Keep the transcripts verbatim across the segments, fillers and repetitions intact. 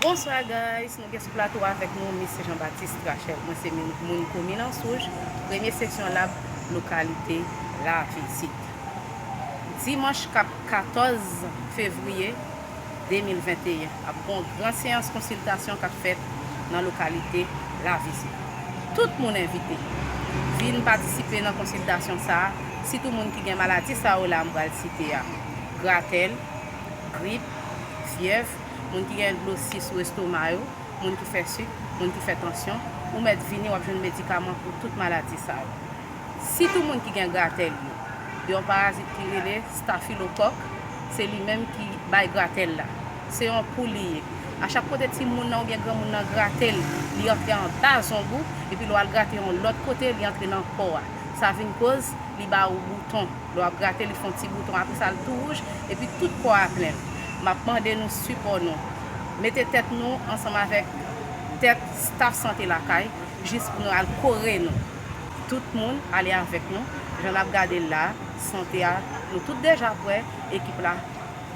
Bonswa guys, nou gen sou plato avèk nou Miss Jean Baptiste Rachel. Mwen se moun, moun komin Answouj, premye seksyon Lab, lokalite Lavizit. Dimanch k ap katòz fevriye de mil venteyen, ap gen yon gran seyans konsiltasyon k ap fèt nan lokalite Lavizit. Tout moun envite vin patisipe nan konsiltasyon sa a, sitou moun ki gen maladi sa yo la m pral site a, gratèl, grip, fyèv, moun ki gen dlo si sou estoma yo, moun ki fè sik, moun ki fè tansyon, ou mèt vini, w ap jwenn medikaman pou tout maladi sa yo. Sitou moun ki gen gratèl yo, gen yon parazit ki rele stafilokòk, se li menm ki bay gratèl la. Se yon poul li ye. A chak kote timoun nan oubyen granmoun nan grate l, li antre anba zong ou, epi lè w al grate yon lòt kote, li antre nan po a. Sa vin koz li ba ou bouton. Lè w ap grate, li fè yon ti bouton, apre sa l tou wouj, epi tout kò a plen. M ap mande nou sipò nou. Mete tèt nou ansanm avèk tèt staf Sante Lakay, jis pou nou al kore nou. Tout moun ale avèk nou. Jan n ap gade l la, sante a, nou tout deja prè, ekip la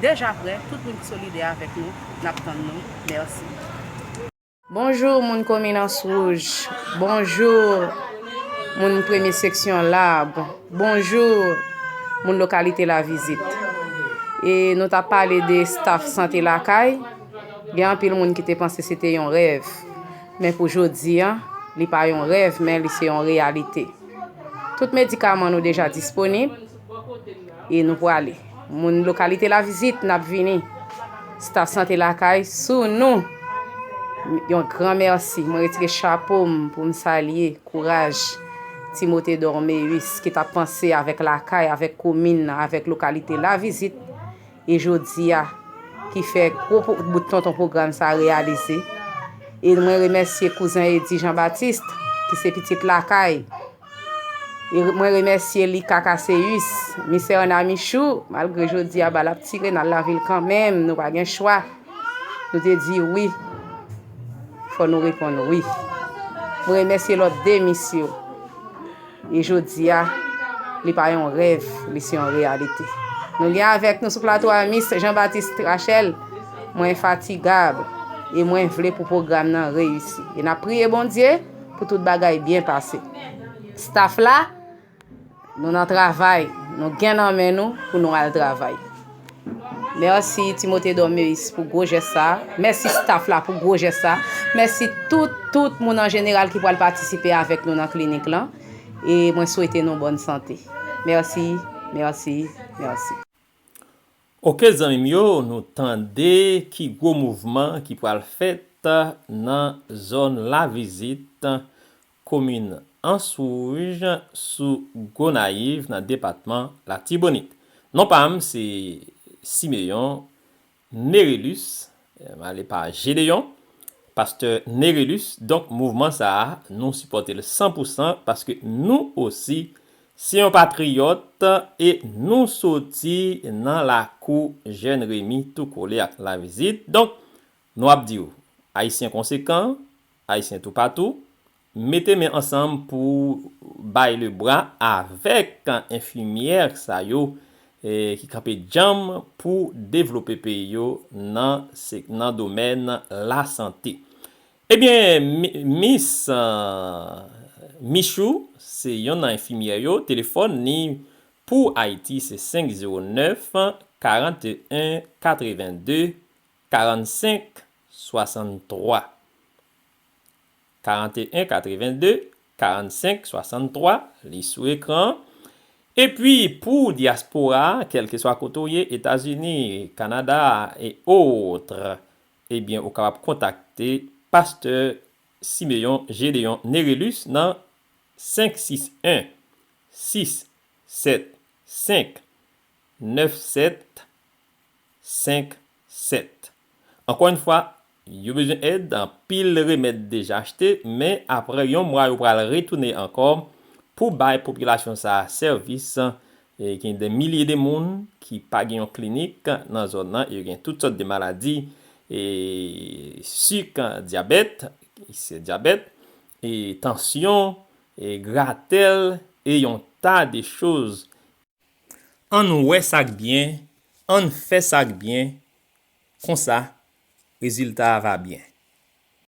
deja prè, tout moun ki solidè avèk nou, n ap tann nou. Mèsi. Bonjou, moun komin Answouj. Bonjou, moun premye seksyon Lab. Bonjou, moun lokalite Lavizit. E nou t ap pale de staf Sante Lakay. Gen anpil moun ki te panse se te yon rèv. Men pou jodi a, li pa yon rèv, men li se yon reyalite. Tout medikaman nou deja disponib e nou prale. Moun lokalite Lavizit, n ap vini. Staf Sante Lakay, sou nou. Yon gran mèsi. Mwen retire chapo m pou m salye kouraj Timote Dormeus ki t ap panse avèk Lakay, avèk komin nan, avèk lokalite Lavizit. E jodi a, ki fè gwo pou- bout tonton pwogram sa reyalize. E mwen remèsye kouzen Edi Jean Baptiste, ki se pitit Lakay. E mwen remèsye Lika Kaseus, Misè Ana Michou, malgre jodi a bal ap tire, n al lave l kanmenm, nou pa gen chwa. Nou te di wi, fò nou reponn wi. Mwen remèsye lòt de mis yo. E jodi a, li pa yon rèv, li se yon reyalite. Nou gen avèk nou sou plato a Miss Jean Baptiste Rachel. Mwen enfatigab e mwen vle pou pwogram nan reyisi. E n ap priye Bondye pou tout bagay byen pase. Staf la, nou nan travay, nou gen nan men nou pou nou al travay. Mèsi Timote Dormeus pou gwo jès sa. Mèsi staf la pou gwo jès sa. Mèsi tout, tout moun an jeneral ki pral patisipe avèk nou nan klinik lan. E mwen swete nou bòn sante. Mèsi, mèsi, mèsi. Oke zanmi m yo, nou tande ki gwo mouvman ki pral fèt nan zòn Lavizit, komin Answouj, sou Gonayiv, nan depatman Latibonit. Non pa m se Simeyon Nerelus, m ale pa Jedeyon, pastè Nerelus. Donk mouvman sa a, nou sipòte l san pou san paske nou osi se yon patriyòt e nou soti nan lakou Jèn Remi tou kole ak Lavizit. Donk, nou ap di w, Ayisyen konsekan, Ayisyen toupatou, mete men ansanm pou bay lebra avèk enfimyè sa yo, eh, ki kanpe djanm pou devlope peyi yo nan se- nan domèn lasante. Ebyen, mi- Miss, eh, Michou, se yonn nan enfimyè yo, telefòn ni pou Ayiti se senk zewo nèf, karant e en, katrevenn de, karannsenk, swasanntwa. Karant e en, katrevenn de, karannsenk, swasanntwa, li sou ekran. Epi, pou dyaspora, kèlkeswa kote w ye, Etazini, Kanada, e otre, ebyen, ou kapab kontakte pastè Simeyon Jedeyon Nerelus nan senk sis en, sis sèt senk, nèf sèt senk sèt. Ankò yon fwa, yo bezwen èd, anpil remèd deja achte, men apre yon mwa, yo pral retounen ankò pou bay popilasyon sa a sèvis. E gen de milye de moun ki pa gen yon klinik nan zòn nan, e yo gen tout sòt de maladi, e sik, dyabèt, se dyabèt, e tansyon, e gratèl, e yon ta de choz. Ann wè sa k byen, ann fè sa k byen, konsa, Rezilta a va byen.